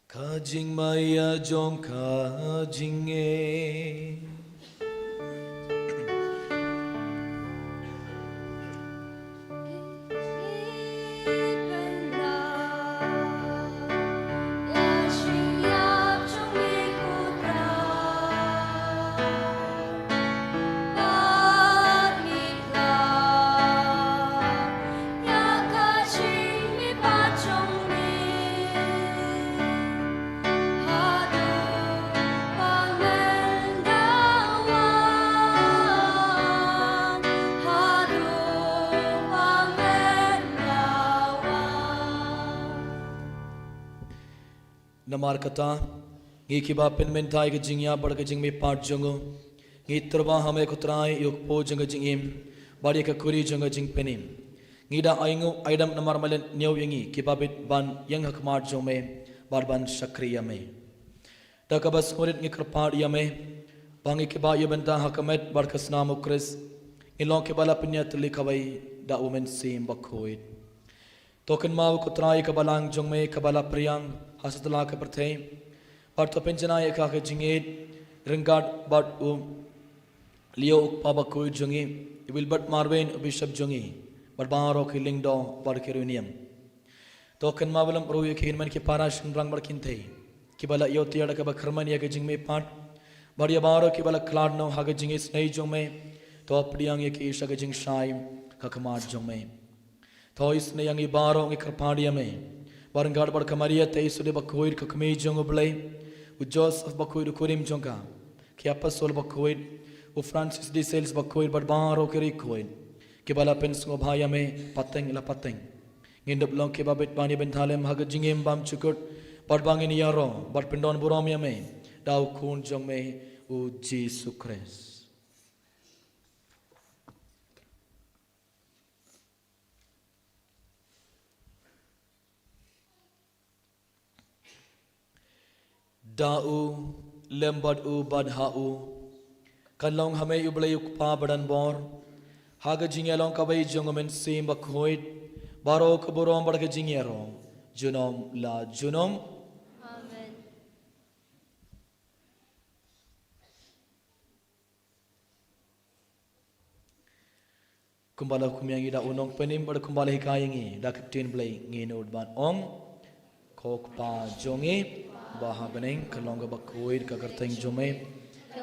Ka jingmaïa jong ka jingngeit. Namar kata, ngi kiba pynmynta ïa ka jingïap bad ka jingmihpat jong u, ngi tyrwa ha me ko Trai, ïa u kpu jong ka jingim bad ïa ka khuri jong ka jingpynim. Ngi da ainguh aidam namar me la ñiew ïa ngi kiba bit ban ïeng ha khmat jong me bad ban shakri ïa me. Da kaba sngewrit ngi kyrpad ïa me ba ngi kiba ïa bynta ha ka met bad ka snam u Khrist, ngin long kiba la pynïatylli kawei da u Mynsiem Bakhuid. To kynmaw ko Trai ïa ka balang jong me kaba la pyrshang ha satlak ka pyrthei, bad to pynjanai ïa ka ha ka jingïeit ryngkat bad u Leo u Kpa Bakhuid jong ngi, i Wilbert Marwein u Bishop jong ngi, bad baroh ki lyngdoh bad ki riewniam. To kynmaw lem ruh ïa ki hynmen ki para shynrang bad kynthei kiba la ïoh tiar da kaba kyrmen ïa ka jingmihpat, bad ïa baroh kiba la khlad noh ha ka jingisynei jong me. To pdiang ïa ki sha ka jingshai ha khmat jong me. To isynei ïa ngi baroh, ngi kyrpad ïa me, bad ryngkat bad ka Maria Theisotti Bakhuid ka kmie jong U Blei, u Joseph Bakhuid u kurim jong ka, ki apostol bakhuid, u Francis de Sales Bakhuid bad baroh ki riewkhuid kiba la pynsngewbha ïa me pateng la pateng. Ngin dup long kiba bit ban ïa bynta lem ha ka jingim bymjukut, bad ba ngin ïaroh bad pyndonburom ïa me da u Khun jong me, u Jisu Khrist. Da u, lem bad u, bad ha u, kan long ha me U Blei U Kpa badan bor, ha ka jingïalong kawei jong U Mynsiem Bakhuid, baroh ka burom bad ka jingïaroh junom la junom. Amen. Kumba la hukum ïa ngi da u Nongpynim, bad kumba la hikai ïa ngi da ka ktien Blei, ngin nud ban ong: Ko Kpa jong ngi ba ha bneng, kan long kaba khuid ka kyrteng jong me,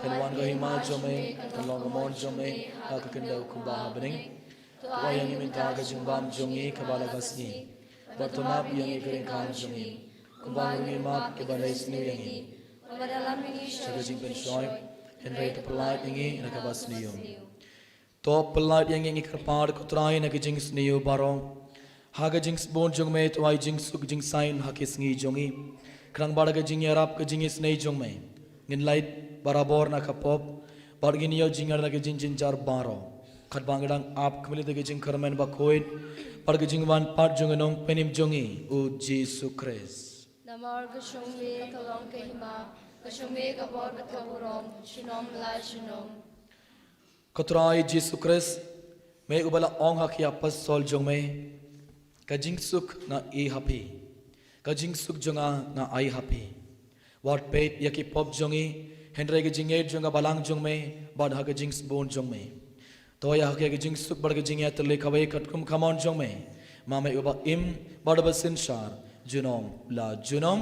kan wan ka hima jong me, kan long ka mon jong me ha ka khyndew kumba ha bneng. To ai ïa ngi mynta ka jingbam jong ngi kaba la ka sngi, bad to map ïa ngi ki ryngkat jong ngi, kumba ngi map ïa kiba la isynei ïa ngi. Wat ïalam ïa ngi sha ka jingpynshoi, hynrei to pyllait ïa ngi na kaba sniew. To pyllait ïa ngi, ngi kyrpad ko Trai, na ka jingsniew baroh, ha ka jingsbun jong me to ai jingsuk jingsaiñ ha ki sngi jong ngi, khnang ba da ka jingïarap ka jingisynei jong me ngin lait barabor na ka pop, bad ngin ïoh jingïarap na ka jingjynjar baroh, katba ngi dang ap khmih lynti ka jingkyrmen bakhuid bad ka jingwan pat jong u Nongpynim jong ngi, u Jisu Khrist. Namar ka shong me ka long ka hima, ka shong me ka bor bad ka burom junom la junom. Ko Trai Jisu Khrist, me uba la ong ha ki apostol jong me: Ka jingsuk nga ai ha phi, ka jingsuk jong nga nga ai ha phi. Wat peit ïa ki pop jong ngi, hynrei ka jingngeit jong ka balang jong me, bad ha ka jingsbun jong me to ïa ha ka jingsuk bad ka jingïatylli kawei katkum ka mon jong me, ma me uba im bad uba synshar junom la junom.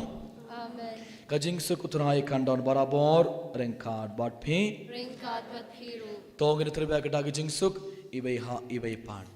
Amen. Ka jingsuk u Trai kan don barabor ryngkat bad phi. Ryngkat bad phi ruh. To ngin ïatreilang da ka jingsuk iwei ha iwei pat.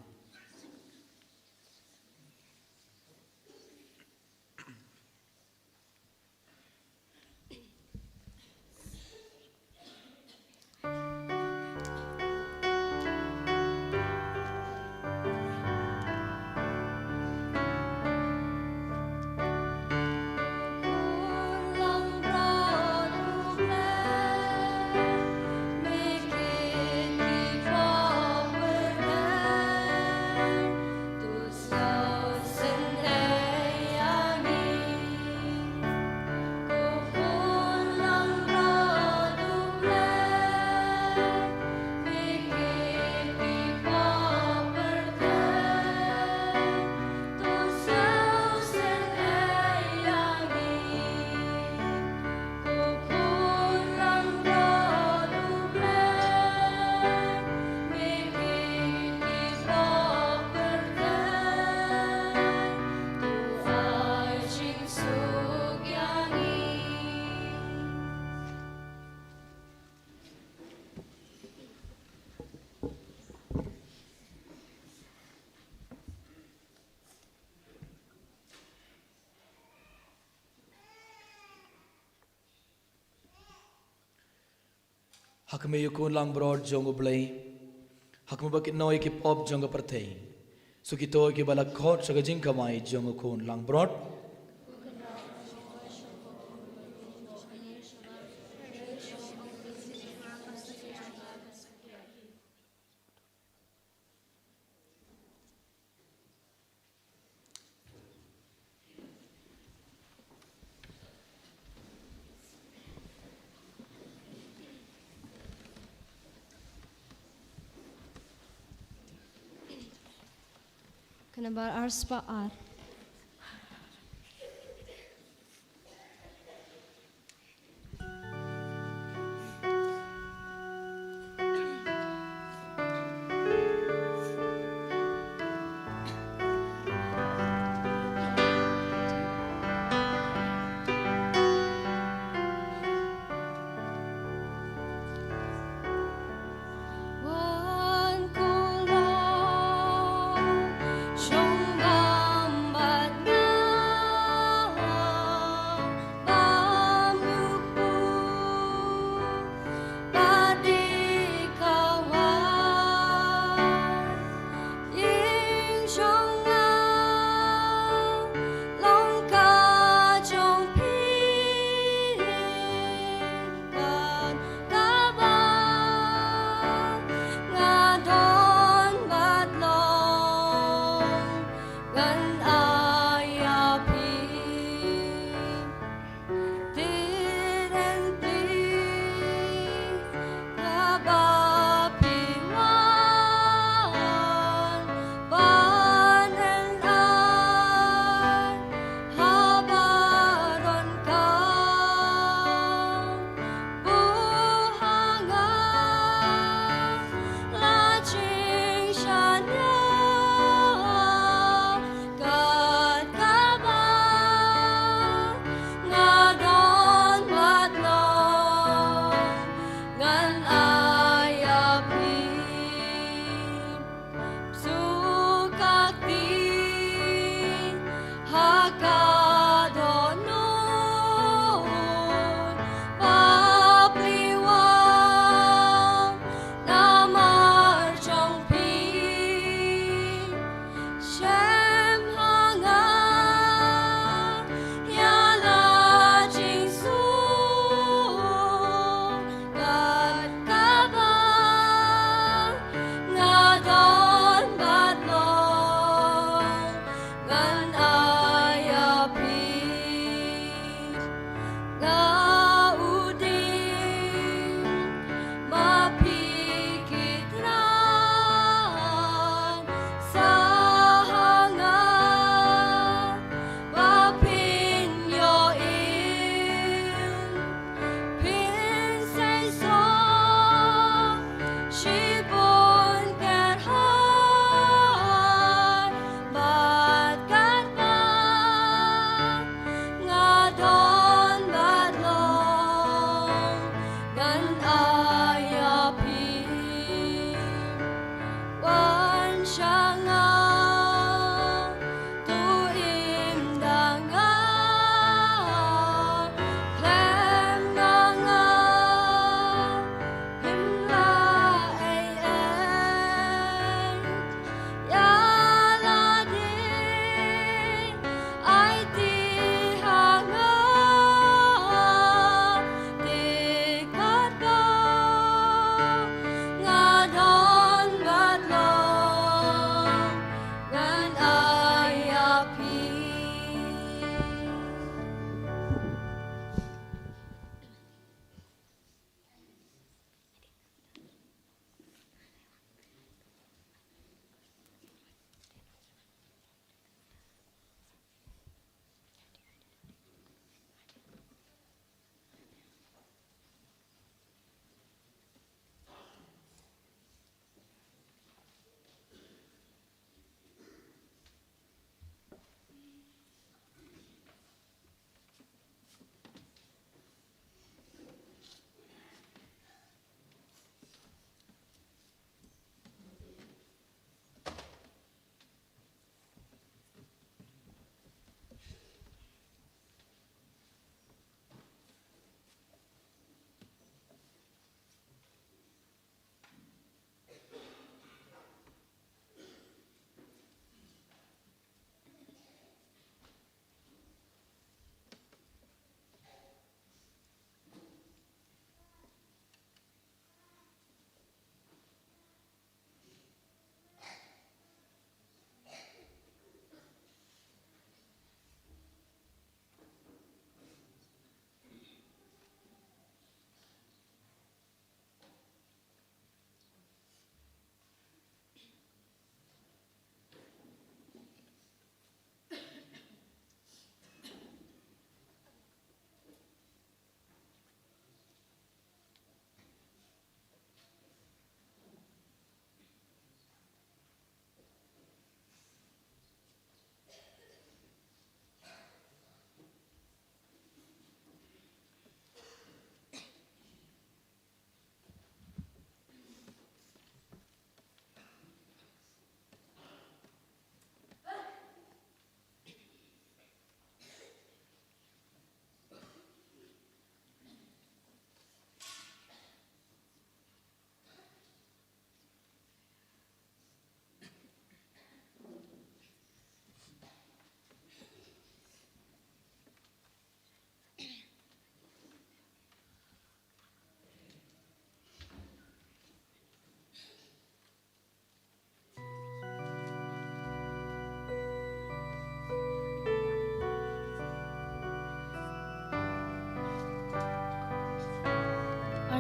Ha khmih ïa u khun langbrot jong U Blei, ha khmih ba kin ïoh ïa ki pop jong ka pyrthei. Sa kito kiba la khot sha ka jingkamai jong u khun langbrot. Ka nambar ar spah ar.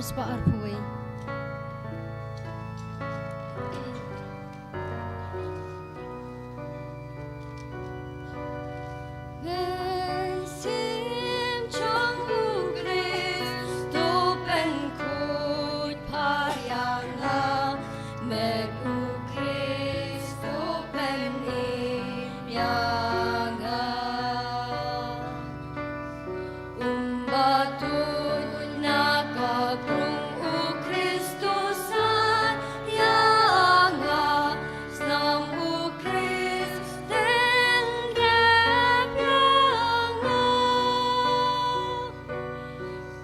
Spah arphew wei. Mynsiem jong u Khrist to pynkhuid pha ïa nga, met u Khrist to pynim ïa nga. Um ba tuid na ka krung u Khrist to san ïa nga, snam u Khrist ten rep ïa nga.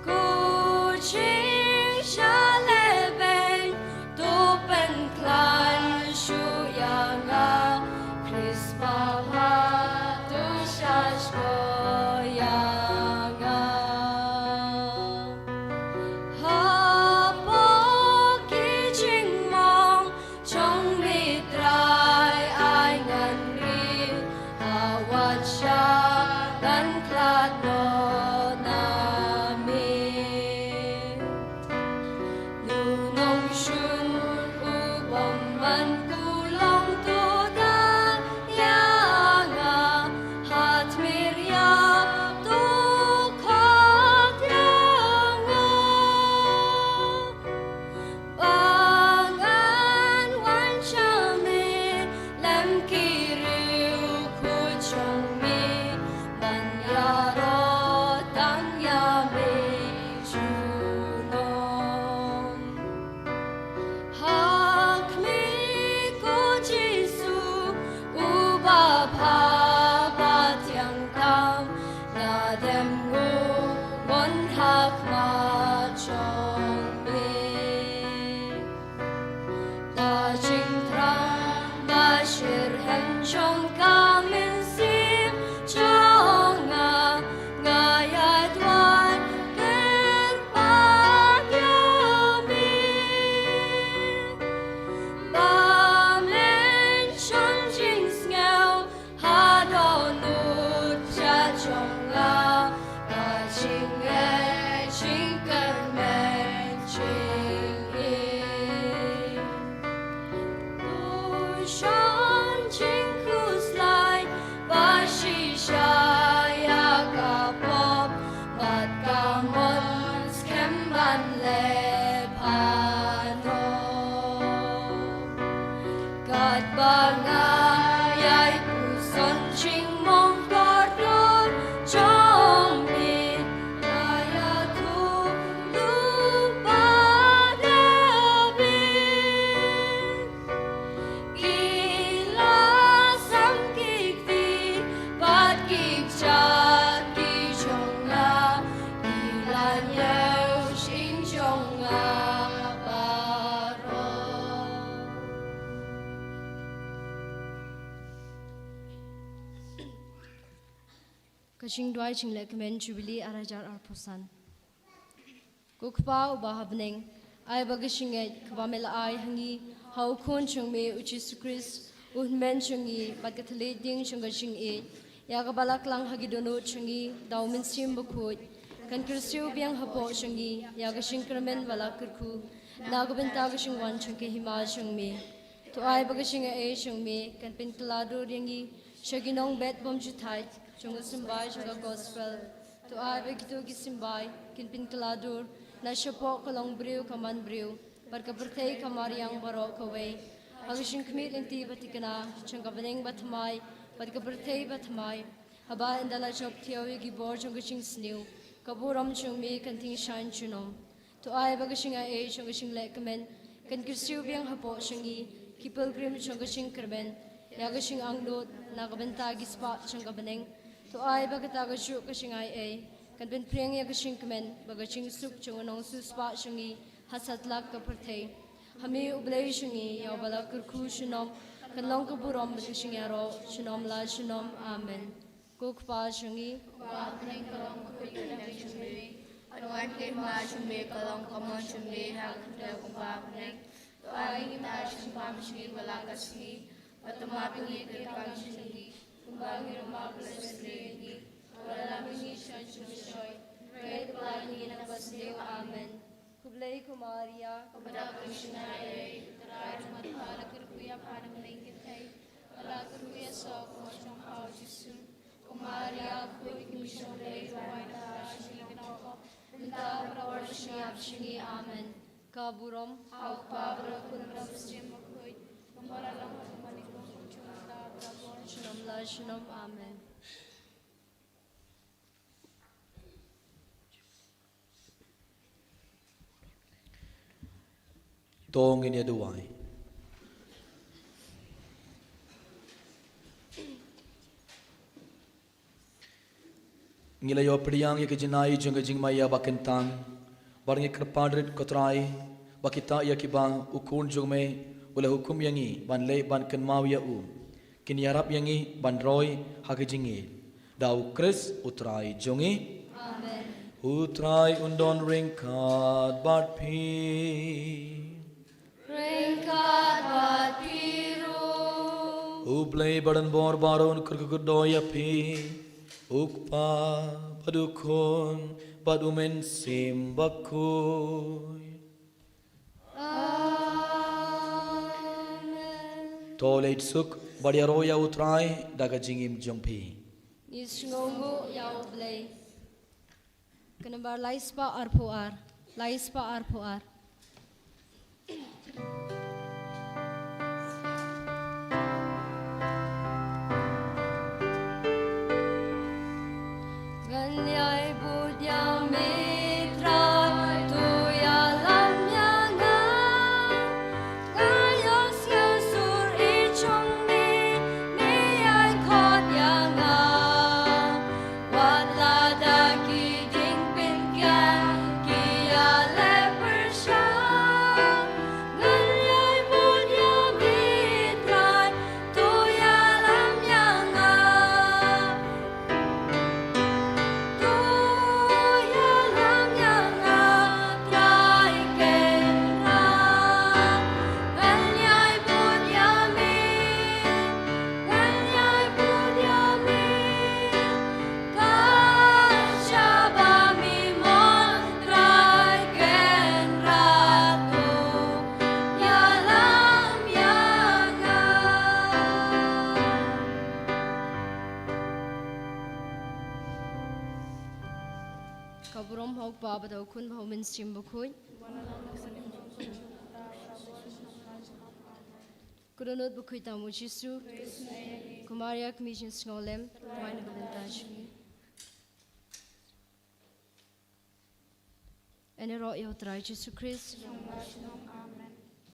Ko jingsha lehbeiñ to pynkhlaiñ shuh ïa nga, Khrist ba bha to shah shkor ïa nga. Hapoh ki jingmong jong me Trai, ai ngan ri, ha wat sha ngan khlad noh na me. Nu nongshun u bymman, u long to da ïa nga, ha tmir ïap to khot ïa nga. Ba ngan wan sha me lem ki riewkhuid jong me, ban ïaroh tang ïa me junom. Ha khmih, ko Jisu uba bha ba thiang tam, nga dem nguh mon ha khmat jong me. Da jingthrang ba shyrkhei jong ka mynsiem jong nga, nga ïaid wan kyrpad ïa me. Ba men shong jingsngew ha dohnud jong nga, ka jingngeit jingkyrmen jong me. To shon jingkhuslai ba shisha ïa ka pop, bad ka mon skhem ban leh pha noh. Katba nga ïai puson jingmong kordor jong me, nga ïathuh lypa da bit. Ki la sam ki kti bad ki kjat ki jong nga, ki la ñiew shynrang jong nga baroh. Ka jingduwai jinglehkmen Jubili ar hajar arphew san. Ko Kpa uba ha bneng, ai ba ka jingngeit kaba me la ai ha ngi ha u Khun jong me u Jisu Khrist, u Hynmen jong ngi bad ka thylliej ding jong ka jingïeit, ïa kaba la klang ha ki dohnud jong ngi da u Mynsiem Bakhuid, kan kyrsiew biang hapoh jong ngi ïa ka jingkyrmen ba la kyrkhu na ka bynta ka jingwan jong ka hima jong me. To ai ba ka jingaiei jong me kan pynkylla dur ïa ngi sha ki nongbet bymjukut jong ka symbai jong ka gospel. To ai ba kito ki symbai kin pynkylla dur na shapoh ka longbriew ka manbriew bad ka pyrthei ka mariang baroh kawei, ha ka jingkhmih lynti ba thikna jong ka bneng bathymmai bad ka pyrthei bathymmai, haba ynda la jop thiaw ïa ki bor jong ka jingsniew, ka burom jong me kan tyngshaiñ junom. To ai ba ka jingaiei jong ka jinglehkmen kan kyrsiew biang hapoh jong ngi, ki pilgrim jong ka jingkyrmen, ïa ka jingangnud na ka bynta ki spah jong ka bneng. To ai ba kata kajuh ka jingaiei kan pynpriang ïa ka jingkmen bad ka jingsuk jong u nongsiewspah jong ngi ha satlak ka pyrthei. Ha me U Blei jong ngi, ïa uba la kyrkhu junom, kan long ka burom bad ka jingïaroh junom la junom. Amen. Ko Kpa jong ngi, uba ha bneng, ka long ka kyrteng jong me. Bad wan ka hima jong me, ka long ka mon jong me ha ka khyndew kumba ha bneng. To ai ngi mynta ka jingbam jong ngi ba la ka sngi. Bad to map ïa ngi ki kam jong ngi, kumba ngi ruh map ïa kiba sngewsih ïa ngi. Bad wat lam ïa ngi sha ka jingshoi, hynrei to pynlait ïa ngi na kaba sniew. Amen. Ko Blei ko Maria. Kaba dap ka jingaiei, U Trai u don bad pha, la kyrkhu ïa pha na bneng ki kmie, bad la kyrkhu ïa u saw ka jong pha u Jisu. Ko Maria, khuid ka jong U Blei, duwai na phi ki kynnoh, mynta bad ha ka por ba ngi hap jong ngi. Amen. Ka burom ha U Kpa bad ha U Khun bad ha U Mynsiem Bakhuid, kumba la long, kumba ngi kwah, kumjuh mynta bad ha ka por jong ngi. Junom la junom. Amen. To ngin ïa duwai. Ngi la ïoh pdiang ïa ka jingai jong ka jingmaïa ba kyntang, bad ngi kyrpad rit ko Trai, ba kita ïa kiba u Khun jong me u la hukum ïa ngi ban leh ban kynmaw ïa u, kin ïarap ïa ngi ban roi ha ka jingïeit. Da U Khrist U Trai jong ngi. Amen. U Trai un don ryngkat bad phi. Ryngkat bad phi ruh. U Blei ba donbor baroh un kyrkhu kyrdoh ïa phi. U Kpa bad U Khun bad U Mynsiem Bakhuid. Amen. To leit suk bad ïaroh ïa U Trai da ka jingim jong phi. Ngi sngewnguh ïa U Blei. Ka nambar lai spah arphew ar, lai spah arphew ar. Ngan ïai bud ïa me Trai, to ïalam ïa nga. Nga ïohsngew sur i jong me, me ïai khot ïa nga. Wat lada ki diengpyngkiang ki ïaleh pyrshah, ngan ïai bud ïa me Trai, to ïalam ïa nga. To ïalam ïa nga, Trai Kynrad. Ngan ïai bud ïa me, ngan ïai bud ïa me. Ka jaka ba me mon, Trai Kynrad, to ïalam ïa nga. Ka burom ha U Kpa bad ha U Khun bad ha U Mynsiem Bakhuid. Ka dohnud bakhuid tam u Jisu. Ko Maria kmie jingsngewlem, duwai na ka bynta jong ngi. Yn ïaroh ïa U Trai Jisu Khrist.